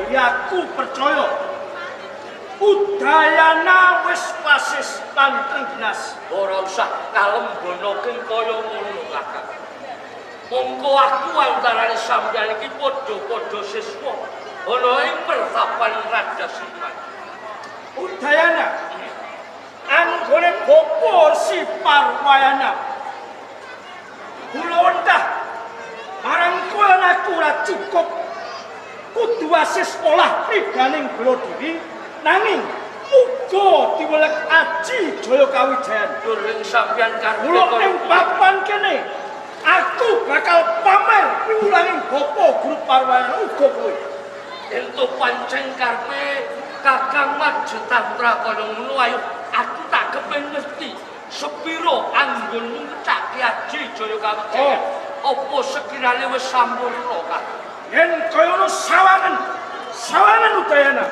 diri aku percaya. Udayana wis wasis lan trengginas. Ora usah kalembono keng kaya ngono, Kakang. Mongko aku antarane sampeyan iki padha-padha siswa ana ing pertapan Radasiman. Udayana anggone Bapa Resi Parwayana. Kula wentah marang kowe lan aku ora cukup kudu asis olah pridaning bela diri nanging uga diwelek aji Jaya Kawijayan. During sampeyan karepe Mula ing papan kene aku bakal pamer piwulanging Bapa Guru Parwayana uga kowe. Entuk pancen karepe Kakang Majatantra kaya ngono, ayo aku tak kepengin ngerti sepiro anggonmu ngecake aji Jaya Kawijayan. Apa sekirane wis sampurna, Kakang? Yen kaya ngono sawangen, sawangen Udayana.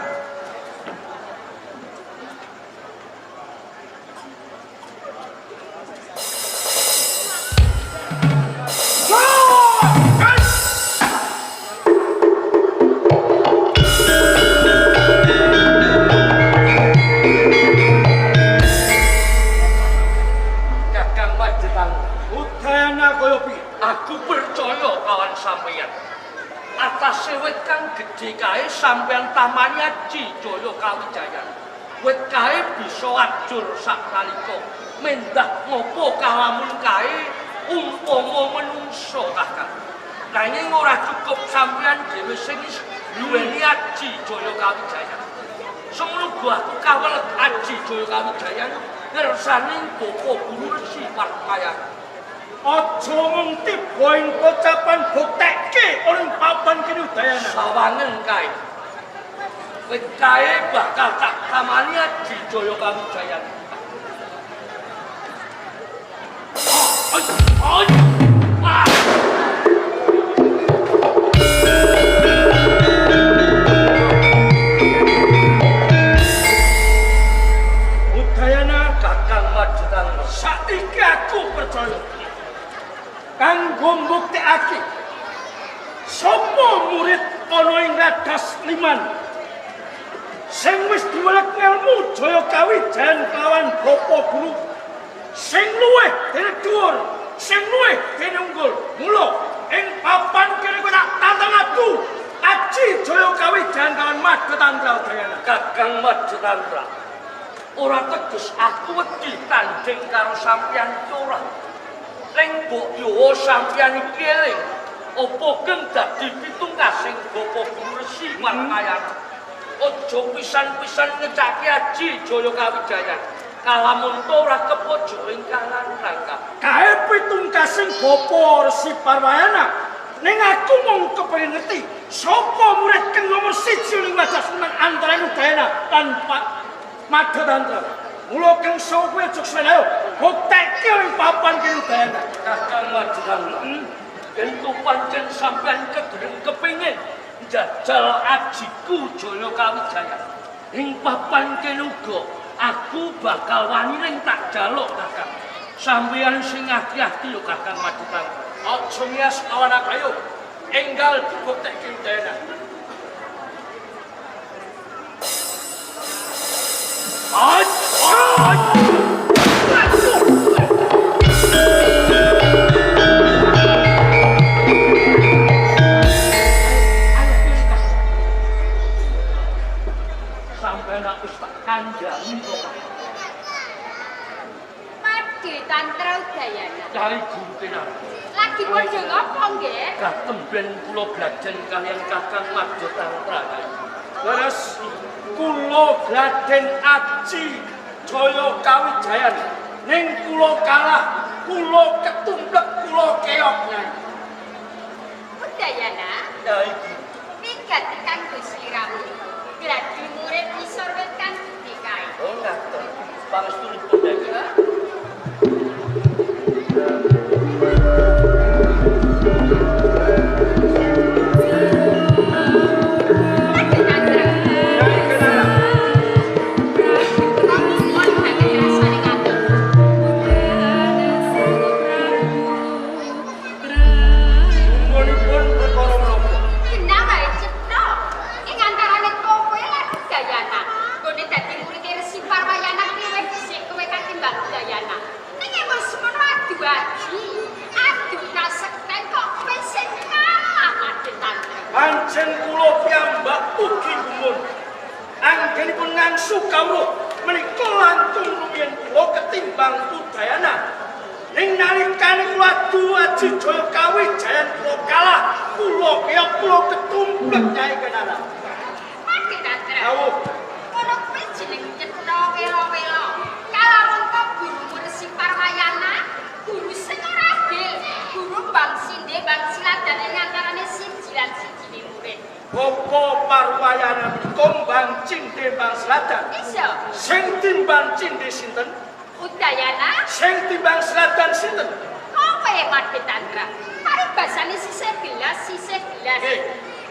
Kakang Majatantra, Udayana kaya piye? Aku percaya kawan sampeyan. Atase wit kang gedhe kae sampeyan tamani aji Jaya Kawijayan. Wit kae bisa ajur saknalika. Mendah ngopo kalamun kae umpama menungso, Kakang. Nanging ora cukup sampeyan dhewe sing duweni aji Jaya Kawijayan. Semono uga aku kawelek aji Jaya Kawijayan ngersani Bapa Guru Resi Parwayana. Aja mung tiba ing pocapan buktekke ing papan kene Udayana. Sawangen kae. Wit kae bakal tak tamani aji Jaya Kawijayan. Udayana, Kakang Majatantra, saiki aku percaya. Kanggo mbuktekake sapa murid ana ing Radasliman sing wis diwelek ngelmu Jaya Kawijayan kelawan Bapa Guru sing luwih dene dhuwur, sing luwih dene unggul. Mula ing papan kene kowe tak tantang adu aji Jaya Kawijayan kelawan Majatantra Udayana. Kakang Majatantra, ora teges aku wedi tanding karo sampeyan iki ora. Ning mbok yo sampeyan iki eling apa keng dadi pitungkasing Bapa Guru Resi Parwayana. Aja pisan-pisan ngecake aji Jaya Kawijayan. Kalamun to ora kepojok ing kalangan, Kakang. Kae pitungkasing Bapa Resi Parwayana. Ning aku mung kepengin ngerti sapa murid kang nomor 1 ning Wajah antara Udayana lan Pak Majatantra. Mula kang sapa kowe aja suwen ayo buktekke ing papan kene Udayana. Kakang Majatantra, entuk pancen sampeyan kedereng kepengin njajal ajiku Jaya Kawijayan. Ing papan kene uga aku bakal wani ning tak jaluk, Kakang. Sampeyan sing ati-ati yo Kakang Majatantra. Aja ngias lawan aku ayo. Enggal dibuktekke Udayana. Sampeyan aku tak kandhani kok. Padhe Tantra Udayana. Dari guru kenar. Lagi padha ngopo nggih? Katemben kula bladen kaliyan Kakang Majatantra. Leres kula gladen aji Jaya Kawijayan. Ning kula kalah, kula ketumplek, kula keok nyai. Udayana, Kyai guru. minggat kanggo sliramu. Gladi murid isor wit kang gedhe kae. Oh ngaten. Pangestunipun Kyai. Ya. Padhe Tantra. Nyai kenalan. Nuwun banget rasane ngati. Sungguhipun perkara menapa? Genah wae cetha. Anggenipun ngangsu kawruh menika langkung rumiyin kula ketimbang Udayana. Ning nalikane kula adu aji Jaya Kawijayan kula kalah, kula keok kula ketumplek Nyai Kenara. Mati Tantra. Dawuh. Kono kuwi jeneng cetha wela-wela. Kalamun gurumu Resi Parwayana, guru sing ora adil, guru bang sinde bang siladan ing antarane siji lan sijine murid. Bapa Parwayana menika mbang cindhe bang selatan. Iya. Sing timbang cindhe sinten? Udayana, Sing timbang selatan sinten? kowe Made Tantra. Paribasane sisih gelas, sisih gelas. Nggih.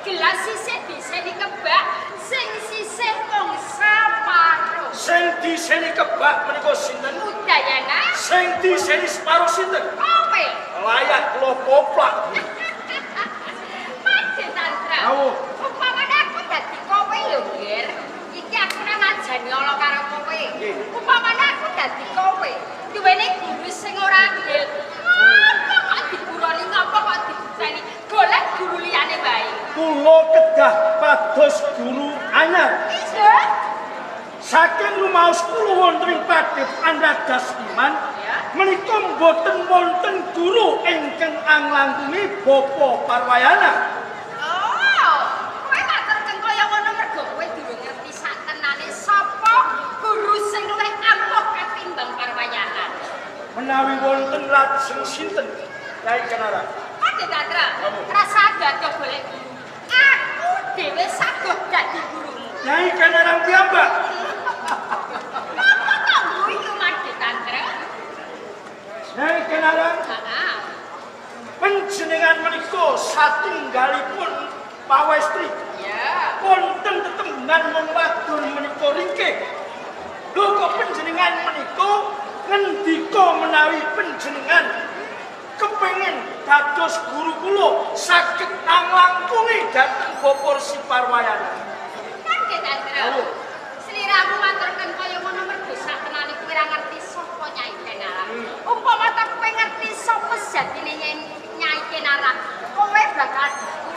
Gelas sisih diseni kebak, sing sisih mung separo. Sing diseni kebak menika sinten? Udayana, Sing diseni separo sinten? kowe. Layak kula koplak. Made Tantra. Dawuh. Upamane aku dadi kowe lho, Nger. Iki aku ora ngajani ala karo kowe. Nggih. Upamane aku dadi kowe, duwene guru sing ora adil. Ngapa kok diburoni, ngapa kok dibukani? Golek guru liyane wae. Kula kedah pados guru anyar. Iya. Saking rumaos kula wonten ing Padepokan Radas Iman, Ya. menika mboten wonten guru ingkang anglangkungi Bapa Parwayana. Oh, kowe matur keng kaya ngono mergo kowe durung ngerti satenane sapa guru sing luwih ampuh ketimbang Parwayana. Menawi wonten lajeng sinten Nyai Kenara? Made Tantra, rasa ado golek guru. Aku dhewe saguh dadi gurumu. Nyai Kenara piyambak. Apa kok guyu Made Tantra? Nyai Kenara, Heeh. panjenengan menika satunggalipun pawestri. Ya. Wonten tetembungan wong wadon menika ringkih. Lho kok panjenengan menika ngendika menawi panjenengan kepengin dados guru kula saged anglangkungi dhateng Bapak Resi Parwayana. Made Tantra. Halo. Sliramu maturken kaya ngono mergo satenane kowe ora ngerti sapa Nyai Kenara. Umpama ta kowe ngerti sapa sejatine Nyai Kenara, kowe bakal diku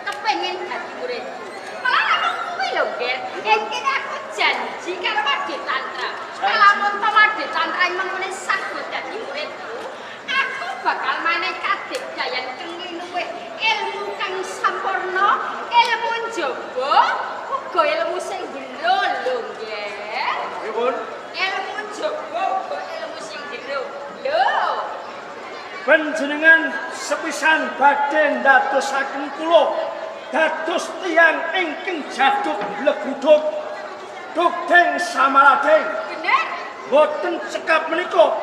kepengin dadi muridku. Malah namung kuwi lho, Ger. Yen kene aku janji karo Made Tantra. Kalamun ta Made Tantra mengkone saguh dadi muridku, aku bakal maneh kadigdayan kang luwih ilmu kang sampurna, ilmu njaba, uga ilmu sing jero lho, Nger. Pripun? Ilmu njaba uga ilmu sing jero. Lho, Panjenengan sepisan badhe ndadosaken kula dados tiyang ingkang jaduk bleguduk dugdeng samaladeng. Bener? Boten cekap menika.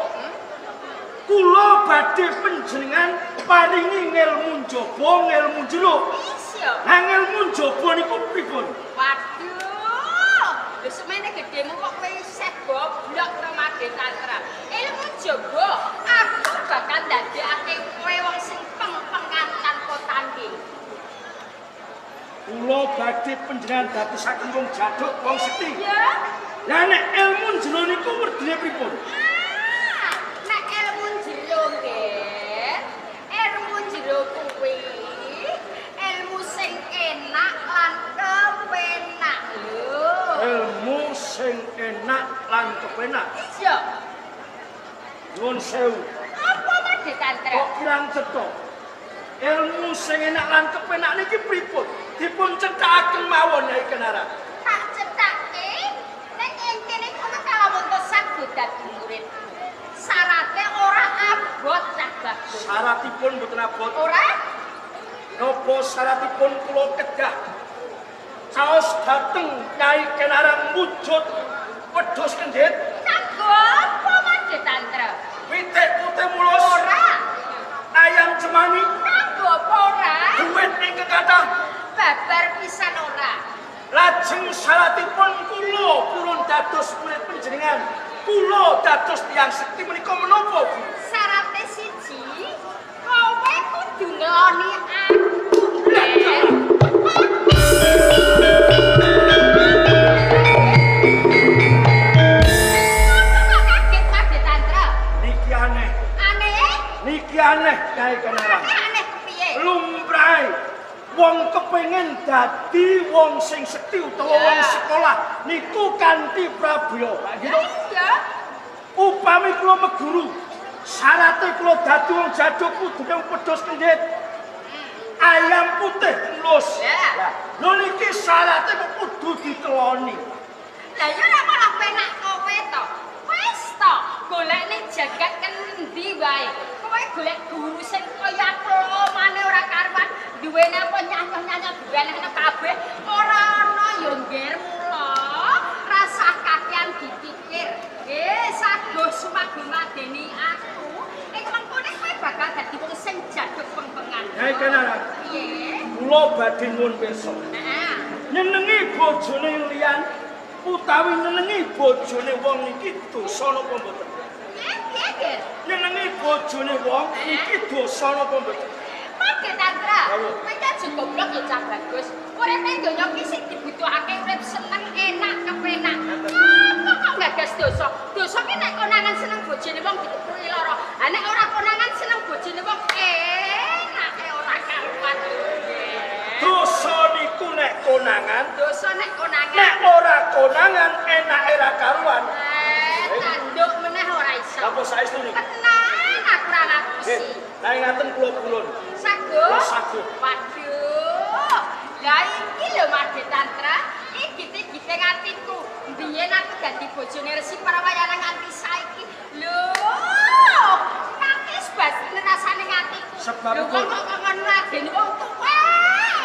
Kula badhe panjenengan paringi ngelmu njaba, ngelmu jero. Iya. Lah ngelmu njaba niku pripun? Waduh, lho semene gedhemu kok kowe isih goblok to Made Tantra. Ilmu njaba, aku bakal ndadekake kowe wong sing peng-pengan tanpa tanding. Kula badhe panjenengan dadosaken wong jaduk, wong sekti. Ya. Lah nek ilmu jero niku werdine pripun? Ah, nek ilmu jero nggih, ilmu jero kuwi ilmu sing enak lan kepenak lho. Ilmu sing enak lan kepenak. Iya. Nuwun sewu. Apa Made Tantra? Kok kirang cetha? Ilmu sing enak lan kepenak niki pripun? Dipun cethakaken mawon Nyai Kenara. Tak cethake ning ing kene kowe kalamun to saguh dadi muridku. Syarate ora abot cah bagong. Syaratipun mboten abot. Ora? Napa syaratipun kula kedah caos dhateng Nyai Kenara wujud wedhus kendhit, Kanggo apa Made Tantra? pitik putih mulus, Ora. ayam cemani, Kanggo apa ora? duit ingkang kathah. Babar pisan ora. Lajeng syaratipun kula purun dados murid panjenengan. Kula dados tiyang sekti menika menapa, Bu? Syarate siji, kowe kudu ngeloni aku. Ger. Kok kaget Made Tantra? Niki aneh, Aneh? niki aneh Nyai Kenara. Aneh kepiye? Lumrahe wong kepengin kepengin dadi wong sing sekti utawa wong sekolah niku kanthi prabeya. Pak gitu. Iya. Upami kula meguru, syarate kula dadi wong jaduk kudune wedhus kendhit. Ayam putih mulus. Lah. Lho niki syarate kok kudu diteloni. Lah ya ora malah penak kowe to. Wis to, golekne jagat kendi wae. Kowe golek guru sing kaya aku lomane ora karuan, duwene apa nyanyo-nyanyo duwenehne kabeh, ora ana ya ngger mula. Rasah kakean dipikir. Saguh sumagu madeni aku. Ing mengkone kowe bakal dadi wong sing jaduk pengpengan. Nyai Kenaran. Piye? Kula badhe nyuwun pirsa. Heeh. Nyenengi bojone liyan utawi nyenengi bojone wong niki dosa napa mboten? Piye piye, Ger? Nyenengi bojone wong niki dosa napa mboten? Mangke Tantra, Dawuh. kowe ki aja goblok ya cah bagus. Urip ning donya ki sing dibutuhake urip seneng, enak, kepenak. Apa kok gagas dosa? Dosa ki nek konangan seneng bojone wong ditepruki lara. Ha nek ora konangan seneng bojone wong enake ora karuan. Dosa niku nek konangan, Dosa nek konangan. nek ora konangan enake ra karuan. Tanduk meneh ora iso. Napa saestu niku? Tenan aku ora ngapusi. Nggih, nek ngaten kula pulun. Saguh. Kula saguh. Waduh. Lah iki lho Made Tantra, iki gite atiku. Mbiyen aku dadi bojone Resi Parawayana nganti saiki. Lho, nganti sebab rasane atiku. Sebab lho kok- kok kok ngono ladeni wong tuwa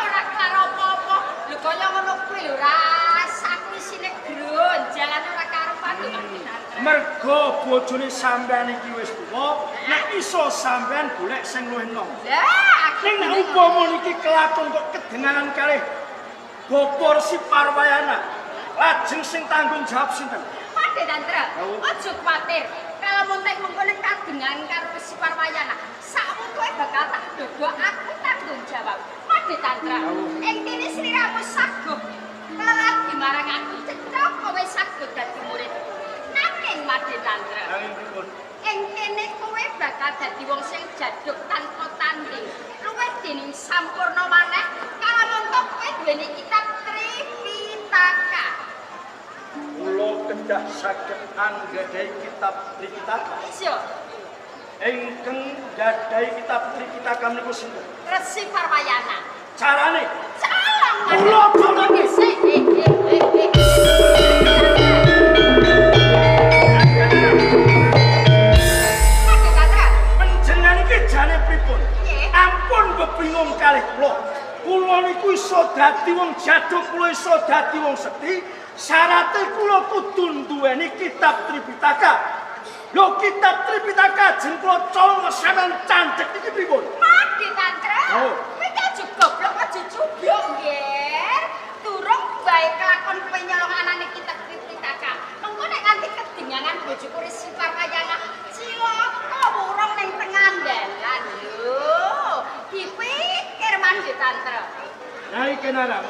ora kelar apa-apa. Lho kaya ngono kuwi lho rasaku isine gronjalan ora karuan lho Made Tantra. Mergo bojone sampean iki wis tuwa, nek iso sampean golek sing luwih enom. Lah, aku Ning nek upama niki kelakon kok kedengaran kalih Bapak Resi Parwayana, lajeng sing tanggung jawab sinten? Made Tantra, Dawuh. aja kuwatir. Kalau montek mengkone kadengan karo Resi Parwayana, sakwutuhe bakal tak dodo aku tanggung jawab. Made Tantra, Dawuh. ing kene sliramu saguh keleladi marang aku cecok kowe saguh dadi muridku. Nanging Made Tantra, Nanging pripun? ing kene kowe bakal dadi wong sing jaduk tanpa tanding. Luwih dening sampurna maneh kalamun kowe duweni kitab Tripitaka. Kula kedah saged anggadhahi kitab Tripitaka. Iya, Ingkang gadhahi kitab Tripitaka menika sinten? Resi Parwayana. Carane Calon Kula calon. Sik, eh. Made Tantra, panjenengan iki jane pripun? Piye? Ampun bebingung kalih kula. Kula niku iso dadi wong jaduk, kula iso dadi wong sekti. Syarate kula kudu nduweni kitab Tripitaka. Lho kitab Tripitaka jeng kula colong sampean candhek iki pripun? Made Tantra. Oh. Kowe iki aja goblok, aja cublok, nggih. Durung bae kelakon kowe nyolong anane kitab Tripitaka. Mengko nek nganti kedenganan bojoku Resi Parwayana, cilaka wurung ning tengah dalan. Lho, dipikir Made Tantra. Nyai Kenaram.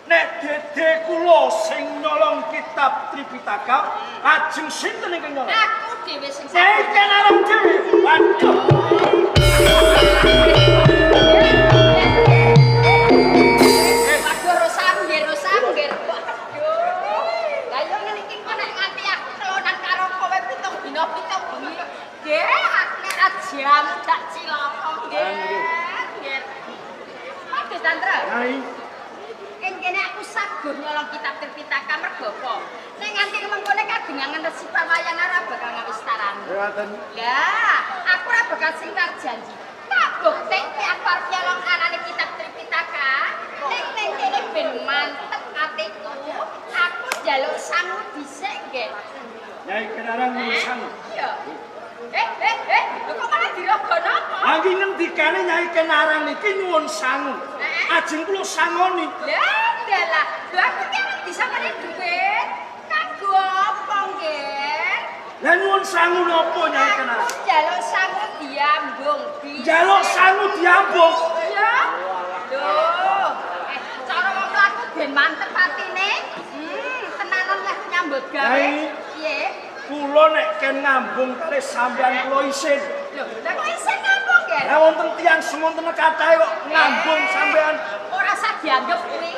Nek dede kula sing nyolong kitab Tripitaka, lajeng sinten ingkang nyolong? Aku dhewe sing Nyai Kenaram dhewe. Waduh. Waduh, Rosam, nggih, Rosam, nggih. Waduh. Lah yo ngene iki kok nek nganti aku kelonan karo kowe 7 dina 7 bengi. Nggih, aku nek ajam dak cilaka nggih. Nggih. Made Tantra, Nyai, ing kene aku saguh nyolong kitab Tripitaka mergo apa? Nek nganti mengkone kadengangan Resi Parwayana ora bakal ngawistarani. ngaten. Lah, aku ora bakal sing janji. Tak buktekke aku arep nyolong anane kitab Tripitaka. Ning ning kene ben mantep atiku. Aku njaluk sangu dhisik nggih. Nyai Kenaram nyuwun sangu. Iya. Lho kok malah dirogo napa? Lagi ngendikane Nyai Kenaram niki nyuwun sangu. Ajeng kula sangoni. Lah, dalah. Lho aku ki arep disangoni dhuwit. Kanggo apa nggih? Lah nyuwun sangu napa Nyai Kenaram? Aku njaluk sangu diambung dhisik. Njaluk sangu diambung. Iya. Lho, cara wong mlaku ben mantep atine. Tenanan leh nyambut gawe. Nyai. Piye? Kula nek ken ngambung kalih sampean kula isin. Lho, lah kok isin ngambung, Ger? Lah wonten tiyang semonten kathah kok ngambung sampean. Ora usah dianggep kuwi.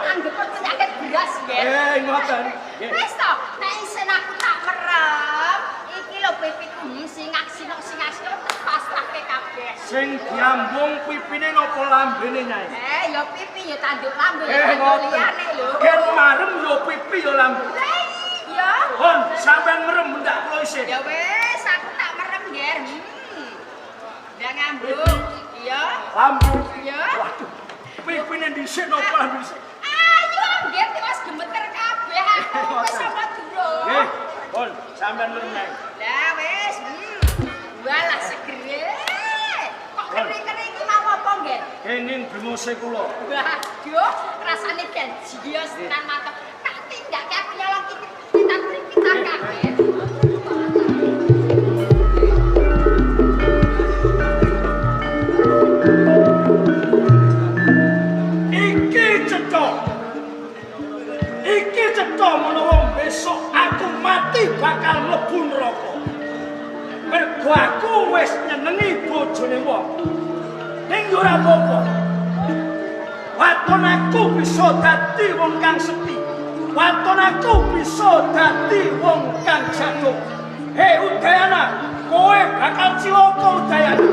Anggep penyakit beras, Nger. Ngoten. Nggih. Wis to, nek isin aku tak merem, iki lho pipiku singak sinok singak sinok tak pasrahke kabeh. Sing diambung pipine napa lambene, Nyai? Ya pipi ya tanduk lambe ya tanduk liyane lho. Gen marem yo pipi yo lambe. Lah iya. Hon, sampean merem mendak kula isin. Ya wis, aku tak merem, Nger. Ndak ngambung. Iya. Lambe. Iya. Waduh. Pipine dhisik napa lambe dhisik? Ayo, Nger, tiwas gemeter kabeh aku wis apa durung. Nggih, Hon, sampean merem, Nyai. Lah wis. Walah segere. Kok keri-keri iki mau apa, Nger? Kenging bremose kula. Waduh, rasane jan jios tenan mantep. Tak tindakke aku nyolong iki kita kabeh. Iki cetha. Iki cetha menawa besok aku mati bakal mlebu neraka. Mergo aku wis nyenengi bojone wong. Ning yo ora apa-apa. Waton aku bisa dadi wong kang sekti. Waton aku bisa dadi wong kang jatuh. Hei Udayana, kowe bakal cilaka Udayana.